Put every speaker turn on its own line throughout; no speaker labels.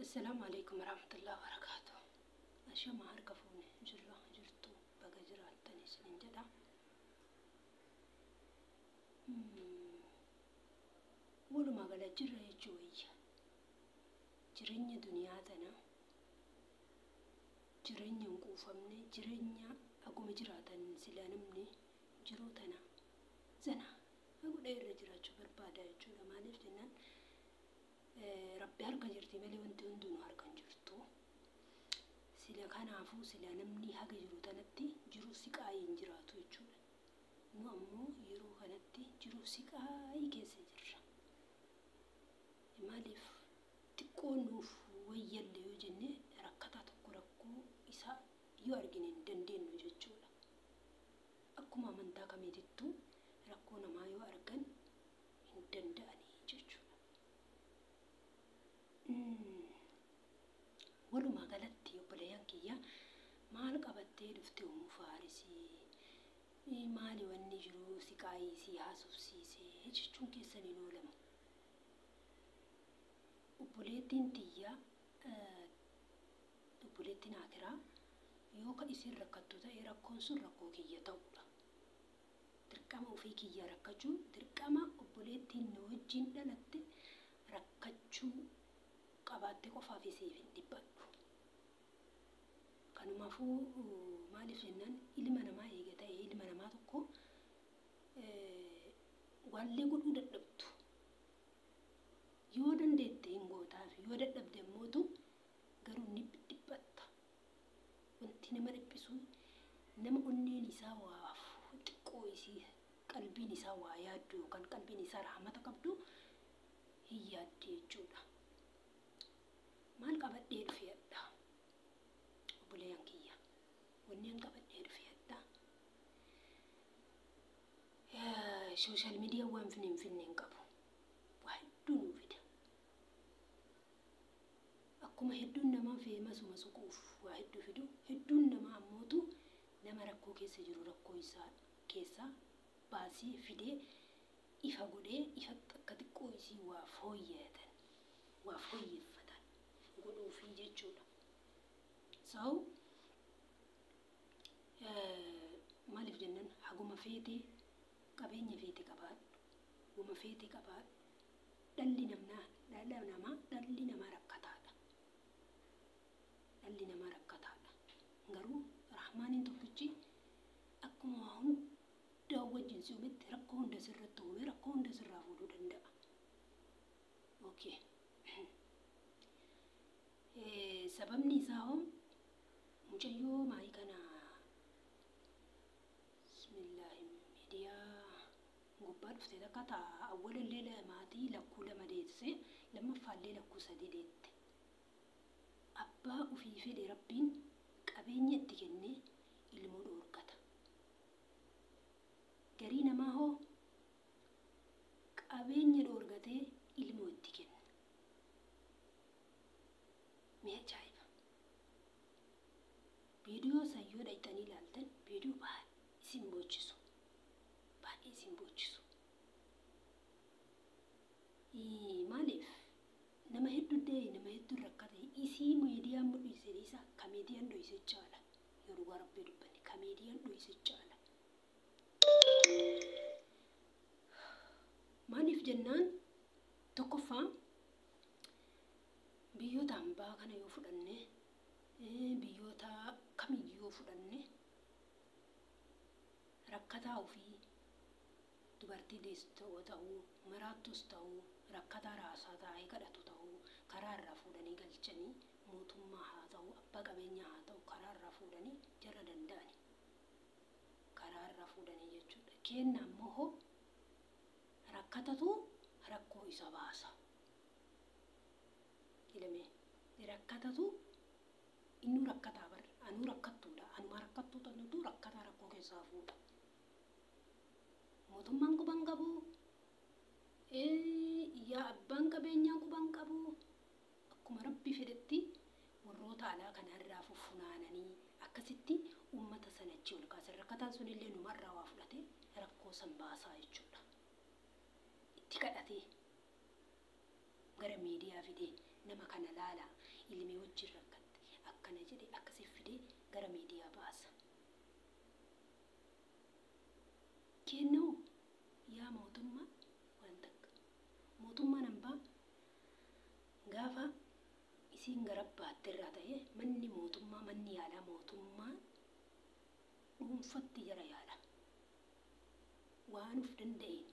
Assalaamu alaikum warahmatullahi wabarakatuh. Ashama harka fuune jirra jirtu baga jiraattan isinin jedha. Walumaa gala jirra jechuu wayya. Jireenya duniyaa tana jireenya hin quufamne jireenya haguma jiraatan silaa namni jiruu tana zana godhee irra jiraachuu barbaada jechuudha. Maaliif jennaan Rabbi harka jirti malee wanti hundinuu harka hin jirtu. Sila kanaafuu sila namni haga jiru tanatti jiruu siqaayii hin jiraatu jechuudha. Nu ammoo yeroo kanatti jiruu siqaayii keessa jirra. Maaliif xiqqoo nuuf wayyalle yoo jenne rakkataa tokko rakkoo isaa yoo argine hin dandeenyu jechuudha. Akkuma amantaa kamiitittuu rakkoo namaa yoo argan hin danda'anii jechuudha. Walumaa galatti obboleeyyan kiyya maal qabattee dhufte Ummu Faarisii maali wanni jiru siqaayii si haasofsiise jechuun keessan hin oolamu. Obboleettiin tiyya obboleettiin akiraa yoo ka isin rakkattu ta'e rakkoon sun rakkoo kiyya ta'uudha. Dirqama ofii kiyya rakkachuun dirqama obboleettiin na wajjin dhalatte rakkachuu qabaatte qofaaf isiif hin dhiphadhu. Kanumaafuu maaliif jennaan ilma namaa eega ta'e ilma namaa tokko waallee godhuu dadhabdu. Yoo dandeette hin gootaaf yoo dadhabde immootu garuu ni dhiphatta. Wanti nama dhiphisu nama onneen isaa waa xiqqoo isii qalbiin isaa waa yaaddu yookaan qalbiin isaa rahmata qabdu hin yaadde jechuudha. Maal qabadhee dhufe hadha? Obboleeyyan kiyya. Wanni an qabadhee dhufe hadha. Sooshaal miidiyaan waan finne hin finne hin qabu. Waa hedduu nuu fida. Akkuma hedduun namaa feemasuma suquuf waa hedduu fidu, hedduun namaa ammootu nama rakkoo keessa jiru rakkoo isaa keessaa baasee fidee ifa godhee ifa akka xiqqoo isii waa fooyyatan waa fooyyeffatan godhuufii jechuudha. So maaliif jennaan haguma feetee qabeenya feete qabaadhu haguma feete qabaadhu dhalli namnaa dhala namaa dhalli namaa rakkataadha. Dhalli namaa rakkataadha. Garuu Rahmaaniin tokkichi akkuma waa hunda wajjin si uumetti rakkoo hunda sirratti uume rakkoo hunda sirraa fuudhuu danda'a. Okay. Sababni isaa hoo mucayyoo maayii kana bismillaahi miidiyaa gubbaa dhufte takka ta'a awwalallee maatii lakkuu lama deesse lammaffaallee lakkuu sadii deette. Abbaa ofii fedhe Rabbiin qabeenya itti kennee ilmoo dhoorkata. Garii namaa hoo qabeenya dhoorgatee ilmoo itti kenna. Mee ajaa'iba! Viidiyoo san yoo dhaqxanii ilaaltan viidiyoo baay'ee isin boochisu. Baay'ee isin boochisu. Maaliif nama hedduu da'e nama hedduu rakkate isii miidiyaan mul'ise isa ka miidiyaan dhoyse caala. Yoo dhugaa Rabbii dubbanne ka miidiyaan dhoyse caala. Maaliif jennaan tokkoffaa biyyoota hambaa kana yoo fudhanne biyyoota kamiyyuu yoo fudhanne rakkataa ofii dubartii deessu ta'uu maraattus ta'uu rakkataa raasaa taa'ee kadhatu ta'uu karaa irraa fuudhanii galchanii mootummaa haa ta'u abbaa qabeenyaa haa ta'u karaa irraa fuudhanii jara danda'ani. Karaa irraa fuudhanii jechuudha. Kenna ammoo hoo rakkatatu rakkoo isa baasa. Ilmee rakkatatu innuu rakkataa bar anuu rakkattuudha anuma rakkattuu tanutu rakkataa rakkoo keessaa fuudha. Mootummaan quban qabu yaa abbaan qabeenyaa quban qabu akkuma Rabbi fedhetti warroota alaa kanarraa fuffunaananii akkasitti uummata sana achi ol kaasan rakkataan sunillee numarraa waa fudhate rakkoo san baasaa jechuudha. Itti kadhatee gara miidiyaa fidee nama kana laala Ilmi wajjin rakkatte akkana jedhe akkasii fidee gara miidiyaa baasa. Kennuu yaa mootummaa waan takka. Mootummaan hambaa gaafa isiin gara baatte irraa ta'ee manni mootummaa manni yaalaa mootummaa dhuunfatti jara yaala. Waan uf danda'een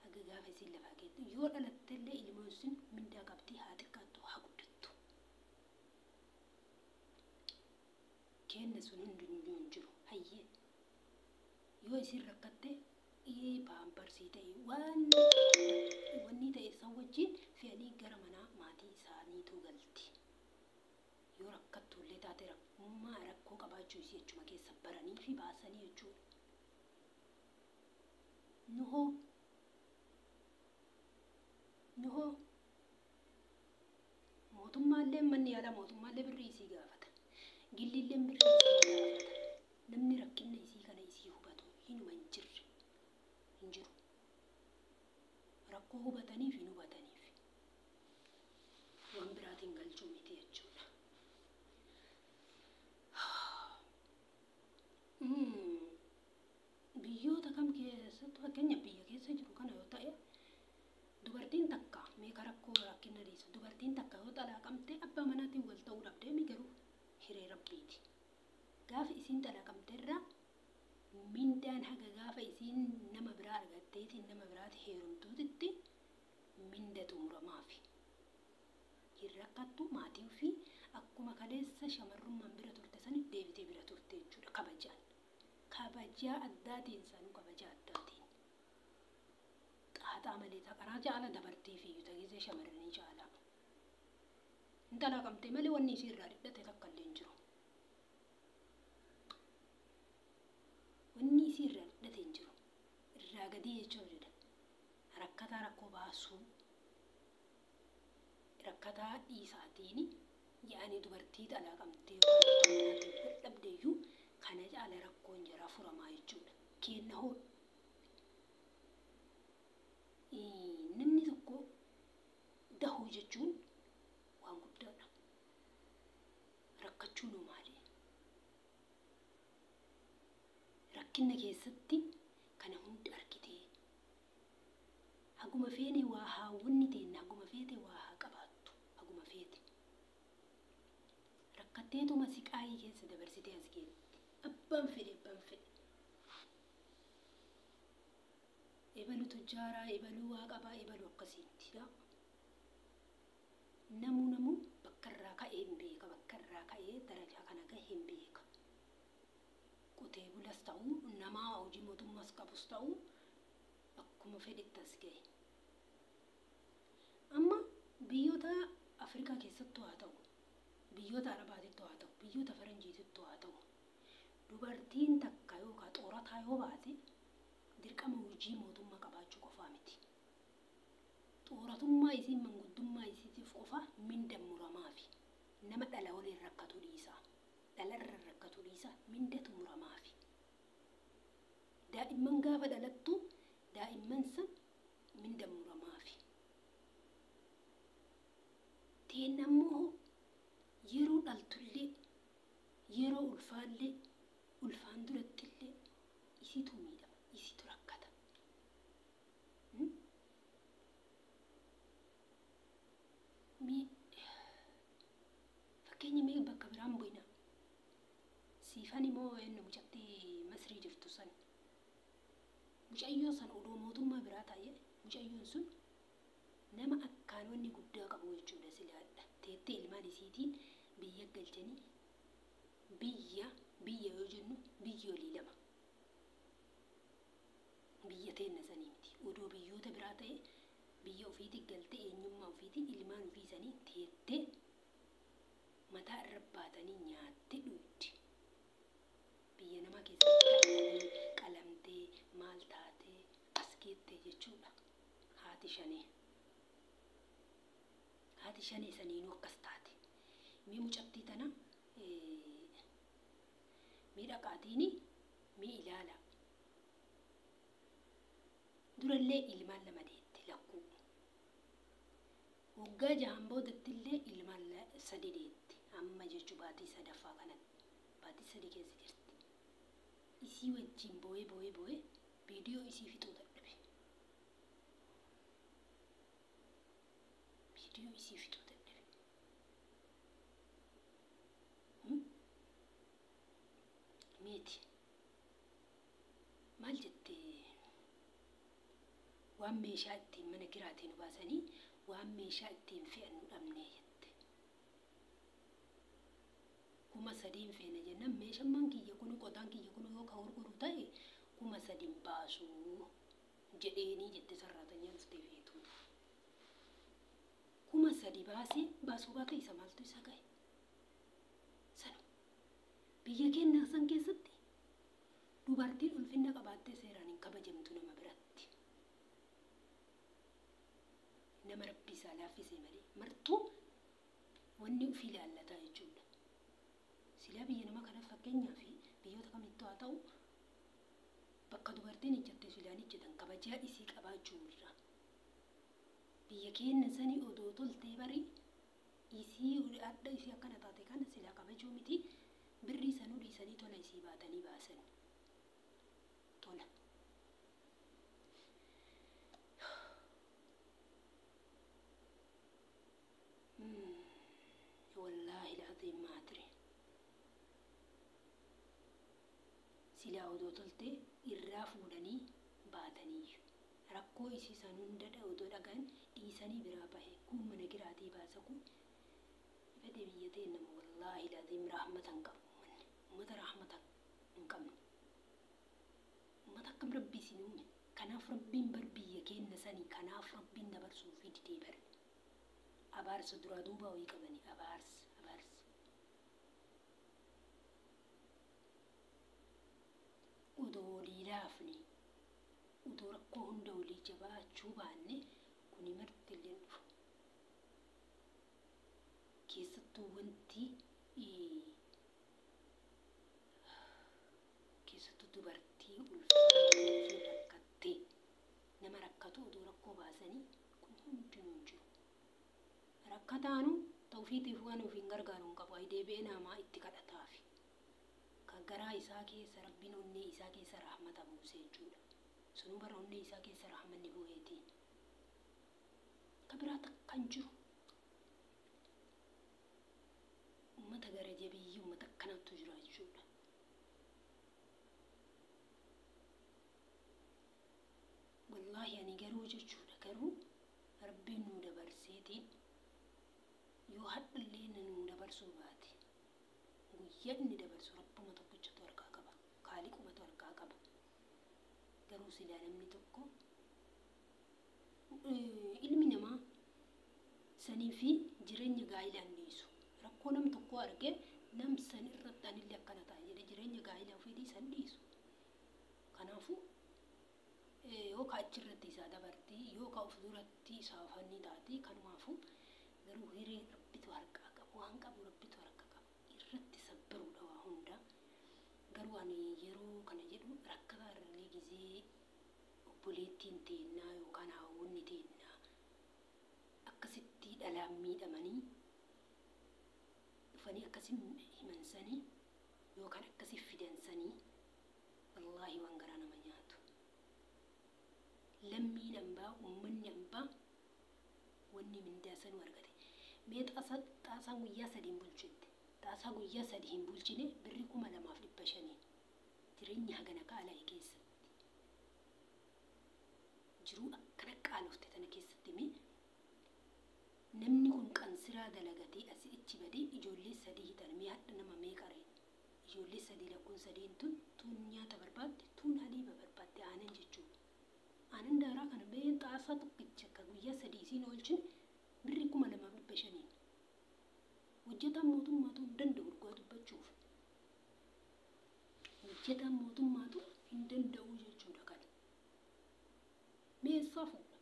haga gaafa isiin lafaa keettu yoo dhalatte illee ilmoon sun mindaa qabdii haa xiqqaattu haa guddattu. Kenna sun hundiyyuu hin jiru hayyee yoo isin rakkatte paamparsi ta'e waan wanni ta'e san wajjin fe'anii gara manaa maatii isaaniitu galti. Yoo rakkattu illee taate rakkummaa rakkoo qabaachuu isii achuma keessa baranii fi baasanii jechuudha. Nuhoo mootummaallee manni yaalaa mootummaallee birrii isii gaafata. Gillillee birrii isii gaafata. Namni rakkinna isii kana isii hubatu hinuma hin jirre hin jiru. Rakkoo hubataniif hin hubataniif waan biraatiin galchuu miti jechuudha. Biyyoota kam keessattuu fakkeenya biyya keessa jiru kana yoo ta'e dubartiin takka meeqa rakkoo rakkina dhiisu dubartiin takka yoo xalaaqamte abbaa manaatiin wal ta'uu dhabdee mi garuu hiree rabbiiti. Gaafa isiin xalaaqamte irraa mindaan haga gaafa isiin nama biraa argatteetiin nama biraati heerumtuutitti minda xumuramaafi. Hin rakkattu maatii ofii akkuma kaleessa shamarrummaan bira turte sani deebitee bira turte jechuudha kabajaan. Kabajaa addaatiin sanuu kabajaa addaatiin. Xaaxaa malee taqaraa jaala dabartee fi tagisee shamarranii jaala. Hin xalaaqamte malee wanni isii irraa dhidhate takka illee hin jiru. Wanni isii irraa dhidhate hin jiru. Irraa gadii jechuun jedha. Rakkataa rakkoo baasuu. Rakkataa dhiisaatiin yaa'anii dubartii xalaaqamtee yookaan dadhabdeeyyuu kana caala rakkoon jara furamaa jechuudha. Kenna hoo namni tokko dahuu jechuun waan guddaadha. Rakkachuun hoo maali? Rakkina keessatti kana hunda argitee haguma feene waa haawwanni teenna haguma feete waa haa qabaattu haguma feete. Rakkatteetuma siqaayii keessa dabarsitee as geetti. Abbaan fedhe abbaan fedhe. Ebalu tujjaaraa, ebaluu waa qabaa, ebaluu akkasiitti. Namuu bakka irraa ka'ee hin beeka, bakka irraa ka'ee darajaa kana gahe hin beeka. Qotee bulas ta'uu, namaa hojii mootummaas qabus ta'uu akkuma fedhetti as gahe. Amma biyyoota Afrikaa keessattuu haa ta'u, biyyoota Arabaatittuu haa ta'u, biyyoota Faranjiitittuu haa ta'u, dubartiin takka yookaan xoorataa yoo baate dirqama hojii mootummaa qabaachuu qofaa miti. Xooratummaa isiin manguddummaa isiitiif qofa minda muramaafi. Nama dhala waliin rakkatu dhiisaa. Dhalarra rakkatu dhiisaa mindatu muramaafi. Daa'imman gaafa dhalattu daa'imman san minda muramaafi. Teen ammoo yeroo dhaltullee yeroo ulfaallee ulfaan durattillee isitu miidhama isitu rakkata. Fakkeenya mee bakka biraan bu'ina. Siifan immoo eenyu mucattii Masrii jirtu san. Mucayyoo san odoo mootummaa biraa taa'ee mucayyoon sun nama akkaan wanni guddaa qabu jechuudha silaadha. Teettee ilmaan isiitiin biyya galchanii biyya biyya yoo jennu biyya olii lama. Biyya teenna sanii miti. Odoo biyyoota biraa ta'e biyya ofiitti galtee eenyummaa ofiitiin ilmaan ofii sanii teettee mataa irra baatanii nyaattee dhugdi. Biyya namaa keessatti qalamtee maal taatee as geettee jechuudha. Haati shanee. Haati shanee saniinuu akkas taate. Mee mucattii tana mee dhaqaatiin mee ilaala. Durallee ilmaan lama deette lakkuu. Waggaa jahan boodattillee ilmaan sadi deetti amma jechuu baatii sadaffaa kanatti baatii sadi keessa jirti. Isii wajjin boo'ee boo'ee boo'ee viidiyoo isii fixuu dadhabe. Viidiyoo isii fixuu dadhabe. Meeti maal jettee waan meeshaa ittiin mana kiraatiin baasanii waan meeshaa ittiin fe'annu dhabnee jette. 3000 feena jennaan meeshaan kiyya kun qotaan kiyya kun yoo ka gurguru ta'e 3000 baasuu jedheenii jette sarraatanya dhuftee feetu. 3000 baasee baasuu baate isa maaltu isa gahe? Sanu biyya keenya san keessatti dubartiin ulfinna qabaattee seeraan hin kabajamtu nama biratti. Nama rabbi isaa laaffisee malee martuu wanni ofii ilaallataa jechuudha. Silaa biyya nama kana fakkeenyaa fi biyyoota kamittuu haa ta'u bakka dubartiin ijjatte silaan ijjatan kabajaa isii qabaachuu irra. Biyya keenya sanii odoo toltee barii isii adda isii akkana taate kana silaa kabajuu miti birrii sanuu dhiisanii tola isii baatanii baasan. Tola. Wallaahi al'aziim maatire. Silaa odoo toltee irraa fuudhanii baataniiyyu. Rakkoo isii san hunda odoo dhagaan dhiisanii biraa bahe kun mana kiraatii baasa kun ifate biyya ta'e nama wallaahi al'aziim rahmata hin qabu uummanni. Uummata rahmata hin qabne. Uummata akkam rabbi isin uume. Kanaaf rabbiin bar biyya keenya sanii kanaaf rabbiin dabarsuu fi didee bare. Abaarsa duraa duuba wayii qabanii abaarsa abaarsa. Odoo walii laafne odoo rakkoo hunda walii jabaachuu baanne kuni marti illee dhufu. Keessattuu wanti keessattuu dubartii ulfaatee rakkattee nama rakkatu odoo rakkoo baasanii kun hundinuu hin jiru. Rakkataanu tawfiitiif waan ofiin gargaaru hin qabu. Deebi'ee namaa itti kadhataafi. Kan garaa isaa keessa rabbiin onnee isaa keessa rahmata buuse jechuudha. Sunuu bara onnee isaa keessa rahmanni bu'eeti. Ka biraa takka hin jiru. Uummata gara jabeeyyii uummata akkanattu jira jechuudha. Wallaahi ani garuu jechuudha garuu rabbiin nuu dabarseetiin yoo hadhallee nuu dabarsuu baate guyyaa inni dabarsu rabbuma tokkichatu harkaa qaba. Kaaliqumatu harkaa qaba. Garuu silaa namni tokko ilmi namaa sanii fi jireenya gaa'ilaan dhiisu. Rakkoo nam tokko argee nam san irratti anillee akkana ta'a jedhee jireenya gaa'ilaa ofiitii san dhiisu. Kanaafuu yoo ka achirratti isaa dabartii yoo ka of duratti isaa ofanni taati kanumaafuu garuu hiree rabbitu harkaa qabu waan qabu rabbitu harka qaba irratti sabbaruudha waa hunda. Garuu ani yeroo kana jedhu rakkataa irrallee gizee obboleettiin teennaa yookaan haawwonni teennaa akkasitti dhalaan miidhamanii dhufanii akkasi himansanii yookaan akkasi fidansanii wallaahi waan garaa nama nyaatu. Lammiin hambaa uummanni hambaa wanni mindaa sanuu argate. Mee xaasaan guyyaa sadii hin bulchite. Xaasaa guyyaa sadii hin bulchine birri 2500 jireenya hagana qaala'e keessatti. Jiruu akkana qaalofte tana keessatti mee namni kun qansiraa dalagatee asii achi badee ijoollee sadii hidhan mee hadha nama mee qareen ijoollee sadii lakkoon sadiin tun tuun nyaata barbaadde tuun haliiba barbaadde aanan jechuudha. Aanan daaraa kana mee xaasaa tokkicha akka guyyaa sadii isiin oolchine birri 2500. Hojjetaan mootummaatu hin danda'u dhugaa dubbachuuf. Hojjetaan mootummaatu hin danda'u jechuudha kana. Mee eessaa fuudha?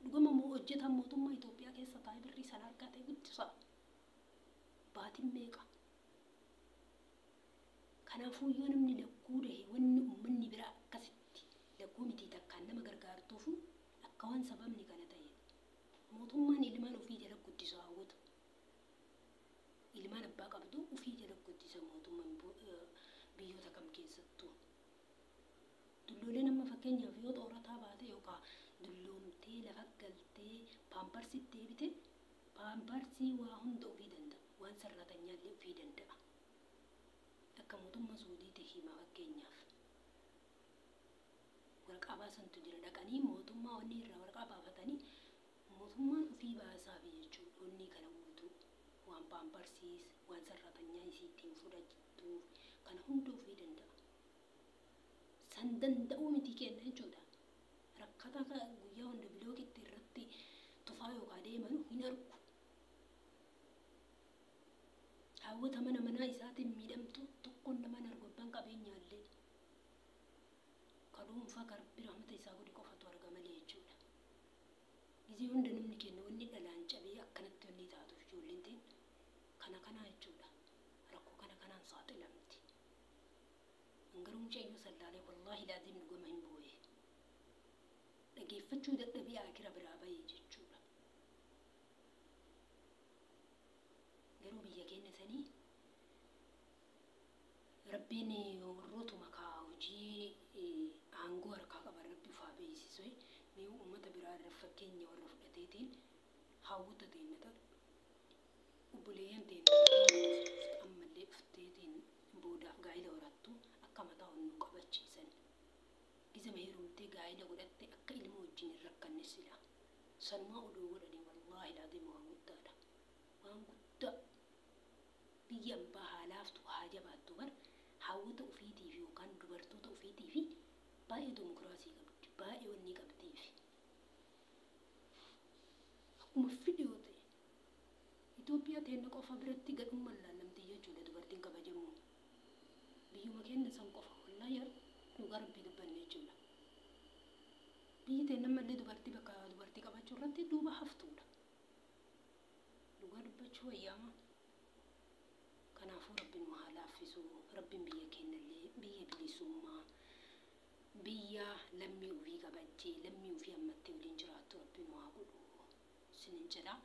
Dhugama moo hojjetaan mootummaa Itoophiyaa keessa taa'ee birrii sana argatee guddisaa? Baatiin meeqa? Kanaafuu yoo namni lakkuu dhahe wanni uummanni biraa akkasitti lakkuu miti takkaan nama gargaartuufu akka waan sababni kana ta'e. Mootummaan ilmaan ofii jala guddisu hawwatu. Ijoolleen amma fakkeenyaaf yoo xoorataa baate yookaan dulloomtee lafa galtee paamparsitti deebite, paamparsii waa hunda ofii danda'a. Waan sarratanyaallee ofii danda'a. Akka mootummaa Suudiitti hima fakkeenyaaf. Waraqaa baasantu jira, dhaqanii mootummaa wanni irraa waraqaa baafatanii mootummaan ofii baasaafi jechuudha. Wanni kana guutuu waan paamparsiis, waan sarratanyaa isii ittiin fudhattuuf kana hunda ofii danda'a. San danda'uu miti kenna jechuudha. Rakkataa guyyaa hunda bilookitti irratti tufaa yookaan deeman hin argu. Hawwata mana manaa isaatiin miidhamtu tokkoon nama hin argu, abbaan qabeenyaallee. Ka dhuunfaa ka Rabbi rahmata isaa godhe qofatu arga malee jechuudha. Gizee hunda namni kenna wanni dhalaan cabee akkanatti wanni taatuuf ijoolleen ta'in kana kanaa jechuudha. Rakkoo kana kanaan saaxilamti. Garuu mucayyoo sallaalee wallaahi laazim dhugama hin boo'e. Dhageeffachuu dadhabee akira biraa bahee jechuudha. Garuu biyya keenya sanii Rabbiin warrootuma kaa hojii aangoo harkaa qaban Rabbi ufaa beeksisee, mee uummata biraa irra fakkeenya warra fudhateetiin hawwata teennata obboleeyyan teenya ammallee dhufteetiin boodaaf gaa'ila horattu akka mataa onnuu qabachiisan. Gizama heerumtee gaa'ila godhatte akka ilma wajjin hin rakkanne sila. Sanumaa oduu godhanii wallaahi laazim waan guddaadha. Waan guddaa biyya ambaa haa laaftu haa jabaattu bar hawwata ofiitiif yookaan dubartoota ofiitiif baay'ee dimokiraasii qabdi, baay'ee wanni qabdiif. Akkuma fedhe yoo ta'e Itoophiyaa teenna qofa biratti gadhummaan laallamti jechuudha dubartiin kabajamu. Biyyuma keenya san qofa wallaahi dhugaa Rabbii dubbanne jechuudha. Biyyi teenna ammallee dubartii bakka dubartii qabachuu irratti duuba haftuudha. Dhugaa dubbachuu wayyaama. Kanaafuu Rabbiin nu haa laaffisu. Rabbiin biyya keenyallee biyya bilisummaa, biyya lammii ofii kabajjee lammii ofii ammattee waliin jiraattu Rabbiin nu haa godhu isinin jedha.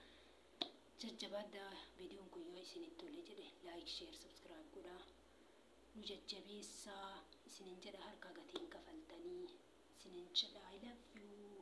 Jajjabaadhaa, viidiyoon kun yoo isinitti tole jedhe like, share, subscribe godhaa. Nu jajjabeessaa isinin jedha, harkaa gatiin kafaltanii isinin jedha. I love you.